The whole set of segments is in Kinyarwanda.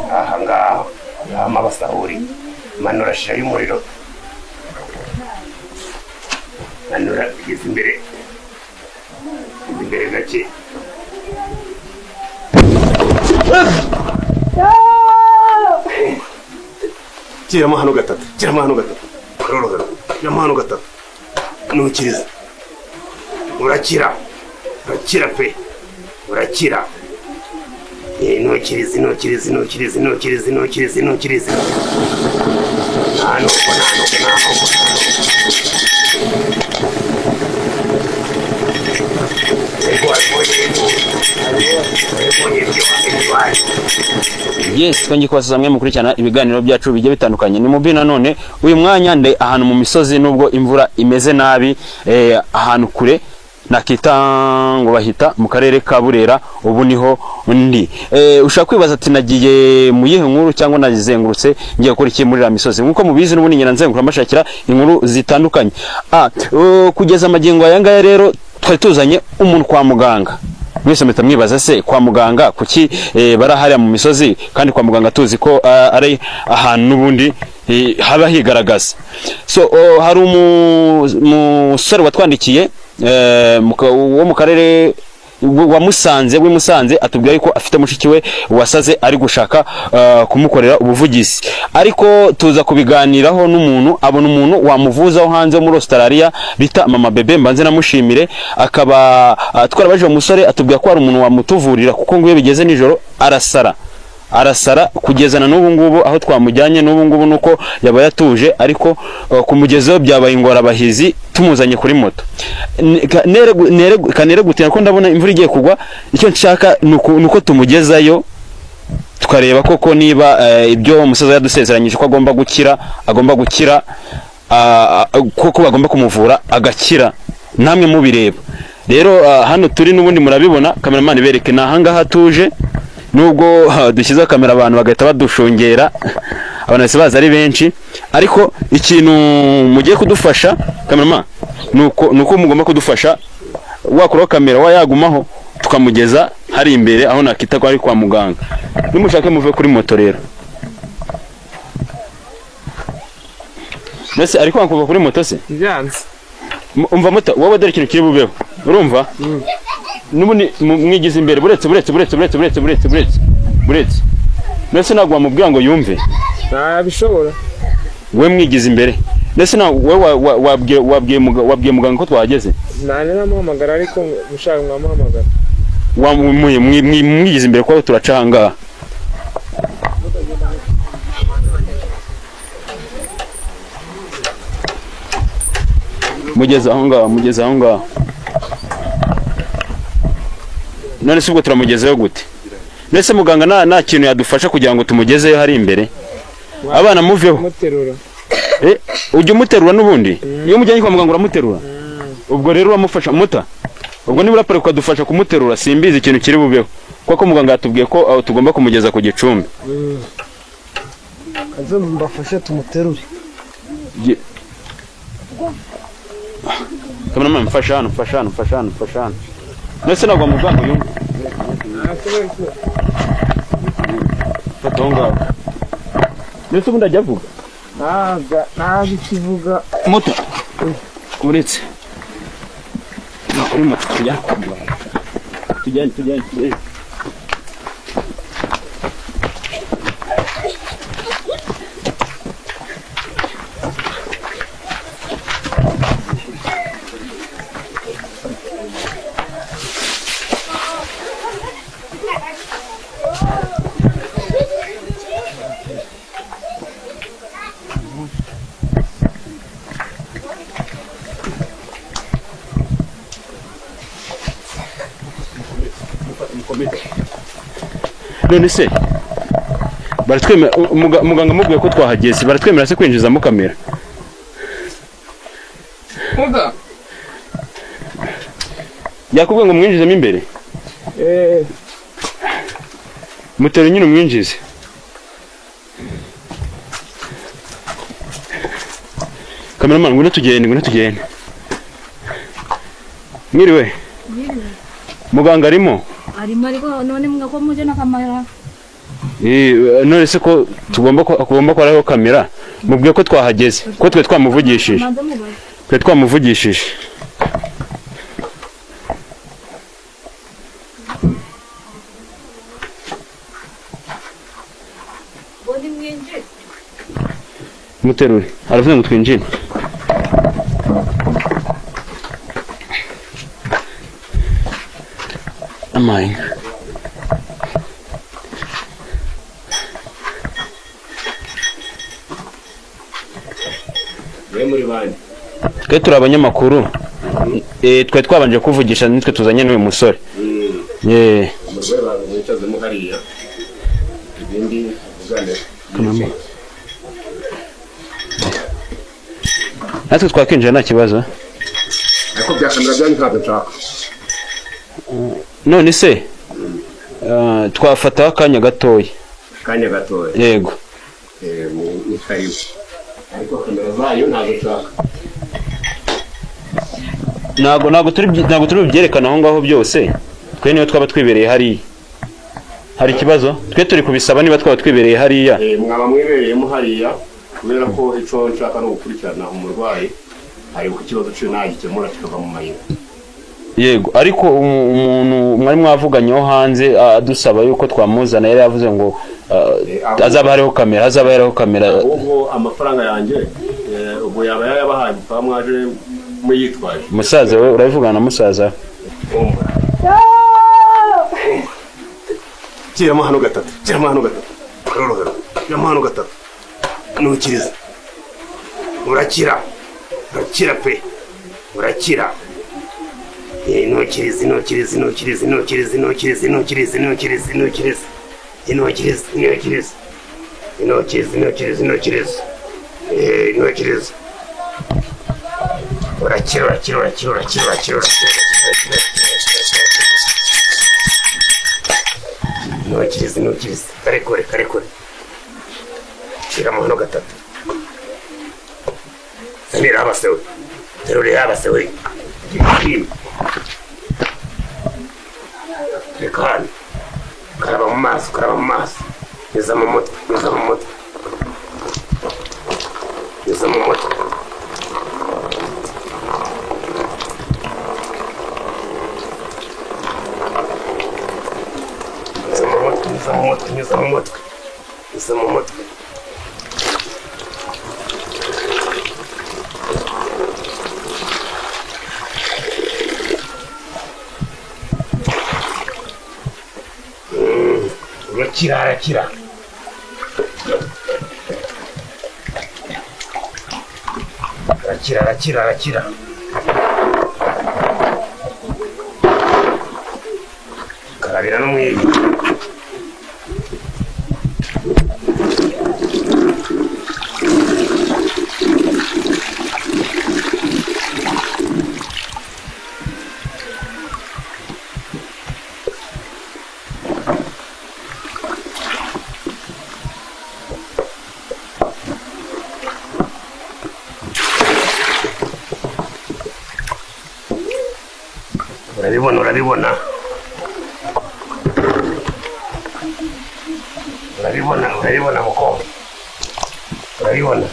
Aha ngaha hama basahuri, manura shisha y'umuriro, manura igeze imbere, igeze imbere gake. Kiramo hano gatatu, kiramo hano gatatu, karoroha, kiramo hano gatatu, nukiriza urakira, urakira pe, urakira. Nukiriza, nukiriza, nukiriza, nukiriza, nukiriza, nukiriza. Nta nuko, nta nuko, nta nuko, nta nuko. Yego, yego, yego, yego, yego. Yes, twongeye kubasubiza mwe mukurikirana ibiganiro byacu bigiye bitandukanye. Ni mubi nanone uyu mwanya nde ahantu mu misozi, nubwo imvura imeze nabi, ahantu kure nakita ngo bahita mu karere ka Burera, ubu niho ndi. Ushaka kwibaza ati nagiye mu yihe nkuru cyangwa nazengurutse ngiye gukora iki muri iriya misozi? Nkuko mubizi n'ubundi ngenda nzenguruka mbashakira inkuru zitandukanye. Kugeza amagingo aya ngaya rero twari tuzanye umuntu kwa muganga. Mwese mpita mwibaza se kwa muganga kuki bari hariya mu misozi, kandi kwa muganga tuzi ko ari ahantu n'ubundi haba higaragaza. So hari umusore watwandikiye wo mu karere wa Musanze, w'i Musanze, atubwira yuko afite mushiki we wasaze ari gushaka kumukorera ubuvugizi, ariko tuza kubiganiraho n'umuntu, abona umuntu wamuvuzaho hanze muri Australia bita Mama Bebe, mbanze namushimire. Akaba twarabajije uwo musore, atubwira ko hari umuntu wamutuvurira, kuko ngo iyo bigeze nijoro arasara, arasara kugeza na n'ubu ngubu. Aho twamujyanye n'ubu ngubu nuko yaba yatuje, ariko kumugezaho byabaye ingorabahizi tumuzanye kuri moto. Kanere gutinda ko ndabona imvura igiye kugwa. Icyo nshaka nuko tumugezayo tukareba koko niba ibyo umusaza yadusezeranyije ko agomba gukira, agomba gukira, koko bagomba kumuvura agakira, namwe mubireba. Rero hano turi n'ubundi murabibona, kameramani bereke, ni ahangaha tuje. Nubwo dushyizeho kamera abantu bagahita badushungera, abantu bahise baza ari benshi, ariko ikintu mugiye kudufasha kameramani nuko mugomba kudufasha, wakuraho kamera wayagumaho tukamugeza hari imbere aho nakita ko ari kwa muganga. Nimushake muve kuri moto rero. Mbese ari kwanga kuva kuri moto se? Byanze. Umva moto wowe, dore ikintu kiri bubeho, urumva n'ubundi mwigize imbere, buretse, buretse, buretse, buretse, buretse, buretse, buretse, buretse. Mbese ntabwo wamubwira ngo yumve? Ntabishobora. We mwigize imbere. Mbese ntabwo wowe wabwiye muganga ko twahageze? Nta namuhamagara, ariko mushaka mwamuhamagara. Mwigize imbere kuko turaca ahangaha. Mugeze aho ngaho, mugeze aho ngaho. None se ubwo turamugezeyo gute? Mbese muganga nta kintu yadufasha kugira ngo tumugezeyo hari imbere? Abana muveho. Muterura. Ujya umuterura n'ubundi iyo umujyanye kwa muganga uramuterura, ubwo rero uramufasha muta. Ubwo nibura pare ukadufasha kumuterura, simbizi ikintu kiri bubeho, kuko muganga yatubwiye ko tugomba kumugeza ku gicumbi. Kaze mbafashe tumuterure. Kameramani mfasha hano, mfasha hano, mfasha hano, mfasha hano. Mbese ntabwo muganga yumva? Fata aho ngaho. Mbese ubundi ajya avuga? Ntabwo ikivuga. Moto uretse kuri moto tujyane kwa muganga, tujyane, tujyane, tujyane. None se baratwemera? Muganga amubwiye ko twahageze, baratwemera se kwinjizamo kamera? Muga. Yakubwiye ngo mwinjizemo imbere? Mutero nyine umwinjize. Kameramani ngwino tugende, ngwino tugende. Mwiriwe. Muganga arimo? Arimo, ariko none mwako muje na kamera. None se ko tugomba kugomba ko kamera, mubwiye ko twahageze, ko twe twamuvugishije, twe twamuvugishije. Muterure, aravuze ngo twinjire. Amaye. Mwe muri bande? Twe turi abanyamakuru. Twe twabanje kuvugisha, nitwe tuzanye n'uyu musore. Umurwayi bamwicazemo hariya, ibindi uvugane. Natwe twakinjira nta kibazo. Ariko bya kamera byanyu ntabwo nshaka. None se twafataho akanya gatoya? Akanya gatoya? Yego. Ni karibu, ariko kamera zayo ntabwo nshaka. Ntabwo turi bubyerekane aho ngaho byose. Twe niyo twaba twibereye hariya, hari ikibazo? Twe turi kubisaba niba twaba twibereye hariya. Mwaba mwibereyemo hariya, kubera ko icyo nshaka ni ugukurikirana umurwayi, ariko ikibazo cyo nagikemura kikava mu mayira. Yego, ariko umuntu mwari mwavuganyeho hanze adusaba yuko twamuzana, yari yavuze ngo hazaba hariho kamera, hazaba hariho kamera. Ahubwo amafaranga yanjye ubwo yaba yayabahaye, mukaba mwaje muyitwaje. Musaza we, urabivugana na musaza we. Kiramo hano gatatu, kiramo hano gatatu, karorohera, kiramo hano gatatu, ntukiriza. Urakira, urakira pe, urakira. Ntukirize, ntukirize, ntukirize, ntukirize, ntukirize, ntukirize, ntukirize, ntukirize, ntukirize, ntukirize, ntukirize, ntukirize, ntukirize, ntukirize. Urakira, urakira, urakira, urakira, urakira, urakira. Ntukirize, ntukirize, karekure, karekure. Shyiramo hano gatatu. Samira abase we, terure abase we. Reka hano, karaba mu maso, karaba mu maso, nyuza mu mutwe, nyuza mu mutwe, nyuza mu mutwe. Nyuza mu mutwe, nyuza mu mutwe, nyuza mu mutwe, nyuza mu mutwe. Urakira, arakira. Arakira, arakira, arakira. Karabira no mwibi. Urabibona, urabibona, urabibona, urabibona mukobwa, urabibona.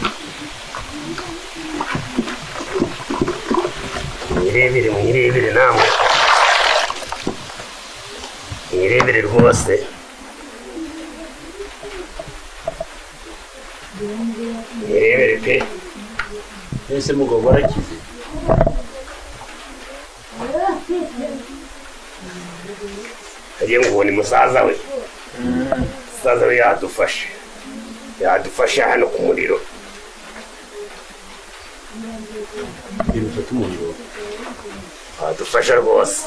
Mwirebere, mwirebere namwe, mwirebere rwose. Mwirebere pe. Ese mugabo warakize? Agiye ngo ni musaza we, musaza we yadufashe, yadufashe hano ku muriro. Bifata umuriro. Yadufasha rwose.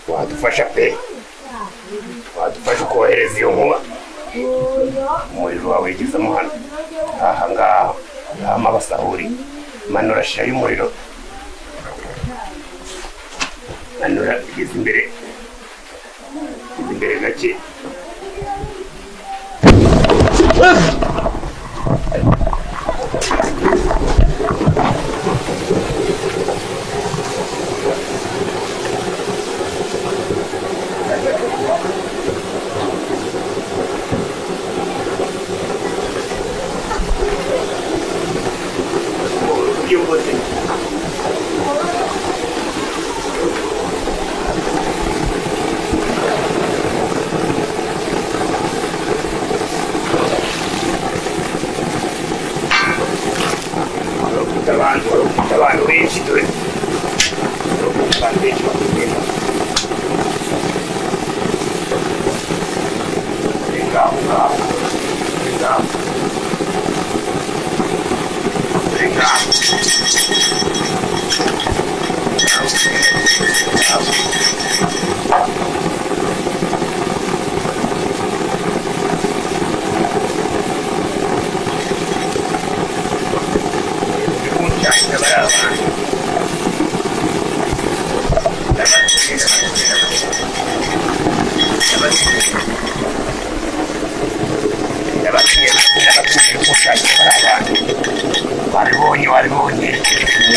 Wadufasha pe, wadufasha ukohereza iyo nkuba, umuriro wawe wigezemo hano aha ngaha hama basahuri. Manura, shirayo umuriro, manura, igeze imbere, igeze imbere gake.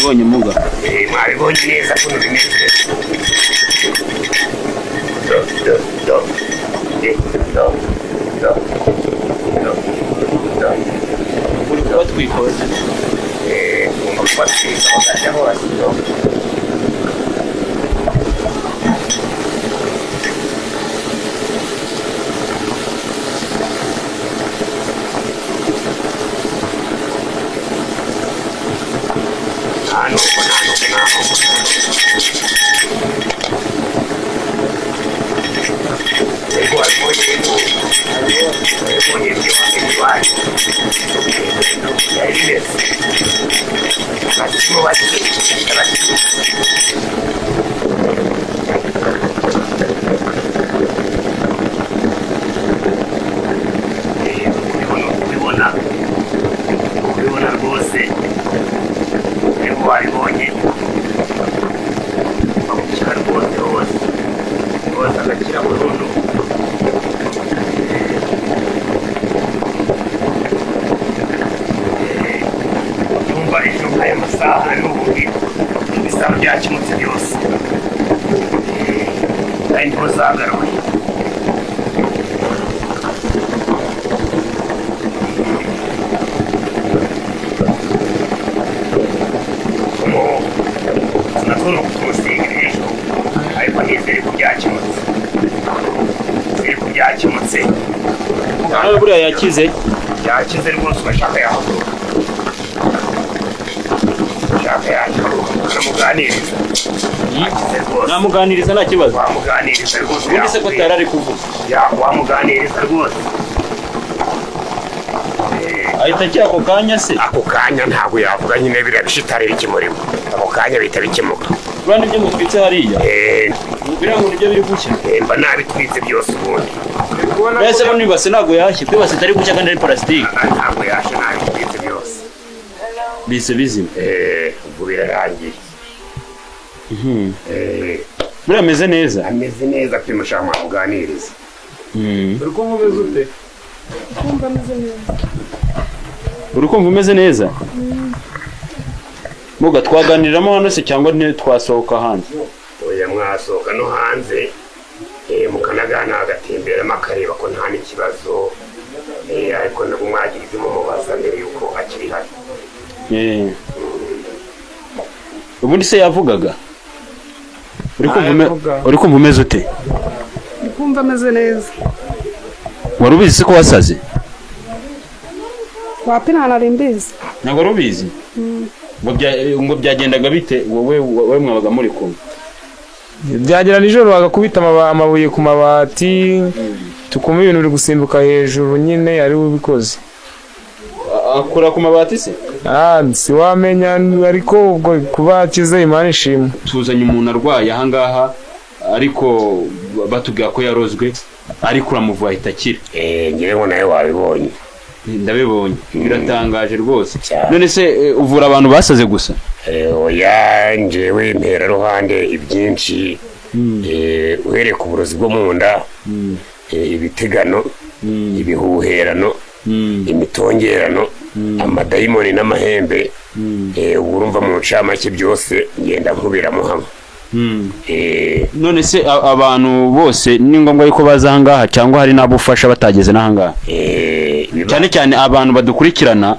Twabibonye muga. Mwabibonye neza kuno bimeze. Do, do, do. Do, do, do, do. Uri kubatwikoza. Ugomba kubatwika bakajya hose. Do. Nta nubwo, nta nubwo, nta nubwo, nta nubwo. Yego, wabibonye, yego. Wabibonye ibyo iwacu. Byari bimeze. Abazimu bake, abazimu. Kubibona, kubibona, kubibona rwose. Yego, wabibonye. Bagukira rwose hose. Hose agakira burundu. Yumva ejo aya masaha n'ubundi ibisabo byakemutse byose. Kandi niho zagaruye. Natwo ni ukumusiga ejo, ariko nizere ko byakemutse. Nizere ko byakemutse. Nawe buriya yakize. Yakize rwose, urashaka yahaguruka. Ushaka yahaguruka ukanamuganiriza. Yakize rwose. Namuganiriza nta kibazo. Wamuganiriza rwose. Ubundi se ko atari ari kuvuga? Wamuganiriza rwose. Ahita akira ako kanya se? Ako kanya ntabwo yavuga nyine, biriya bishitari bikimurimo. Ako kanya bihita bikemuka. Buriya nibyo mutwitse hariya? Biriya ngo nibyo biri gushya? Mba nabitwitse byose ubundi. Mbese buno ibase ntabwo yashye? Ko ibase itari gushya kandi ari parasitike? Ntabwo yashe, nabitwitse byose. Bise bizima. Ubwo birarangiye. Buriya ameze neza? Ameze neza pe, mushaka mwamuganiriza. Uri kumva umeze ute? Kumva ameze neza. Uri kumva umeze neza? Muga, twaganiriramo hano se cyangwa twasohoka hanze? Oya, mwasohoka no hanze, mukanaganira, agatemberamo akareba ko nta n'ikibazo. Ariko nabwo mwagira ibyo mumubaza mbere yuko akiri hano. Ubundi se yavugaga? Uri kumva Yavuga. Uri kumva umeze ute? Ndi kumva ameze neza. Wari ubizi se ko wasaze? Wapi, nta nari mbizi. Ntabwo wari ubizi? Ngo byagendaga bite? Wowe mwabaga muri kumwe? Byagera nijoro bagakubita amabuye ku mabati, tukumva ibintu biri gusimbuka hejuru nyine, ari we ubikoze. Akora ku mabati se? Ah, siwamenya, ariko ubwo kuba akize, Imana ishimwe. Tuzanye umuntu arwaye ahangaha, ariko batubwira ko yarozwe, ariko uramuvuye ahita akira. Ngewe ngo nawe wabibonye. Ndabibonye, biratangaje rwose. Cyane. None se uvura abantu basaze gusa? Oya, njewe mpera ruhande ibyinshi. Uhereye ku burozi bwo mu nda, ibitegano, ibihuherano, imitongerano, amadayimoni n'amahembe. Ubu urumva mu ncamake byose ngenda nkubiramo hamwe. None se abantu bose ni ngombwa yuko baza ahangaha cyangwa hari n'abo ufasha batageze n'ahangaha? Cyane cyane abantu badukurikirana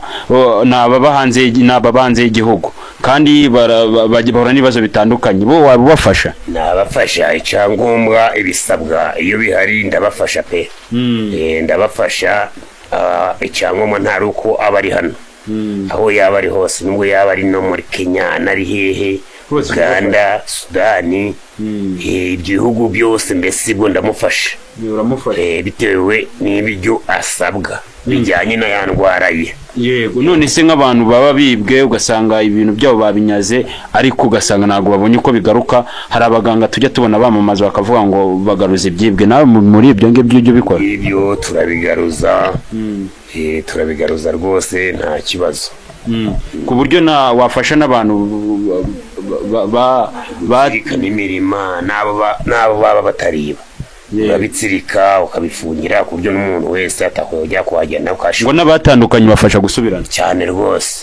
ni ababa hanze ni ababa hanze y'igihugu, kandi bahura n'ibibazo bitandukanye, bo waba ubafasha? Nabafasha, icyangombwa ibisabwa iyo bihari ndabafasha pe. Ndabafasha. Icyangombwa ntari uko aba ari hano, aho yaba ari hose, nubwo yaba ari no muri Kenya nari hehe, Hose. Uganda, Sudani, ibyo bihugu byose mbese ubwo ndamufasha. Uramufasha. Bitewe n'ibyo asabwa bijyanye na ya ndwara ye. Yego. None se nk'abantu baba bibwe, ugasanga ibintu byabo babinyaze, ariko ugasanga ntabwo babonye uko bigaruka, hari abaganga tujya tubona bamamaza bakavuga ngo bagaruza ibyibwe, nawe muri ibyo ngibyo ujya ubikora? Ibyo turabigaruza. Turabigaruza rwose, nta kibazo. Ku buryo na wafasha n'abantu Gutsirika n'imirima n'abo baba batariba, urabitsirika ukabifungira ku buryo n'umuntu wese atakongera kuhagenda ngo ukashobora. n'abatandukanye bafasha gusubirana. Cyane rwose.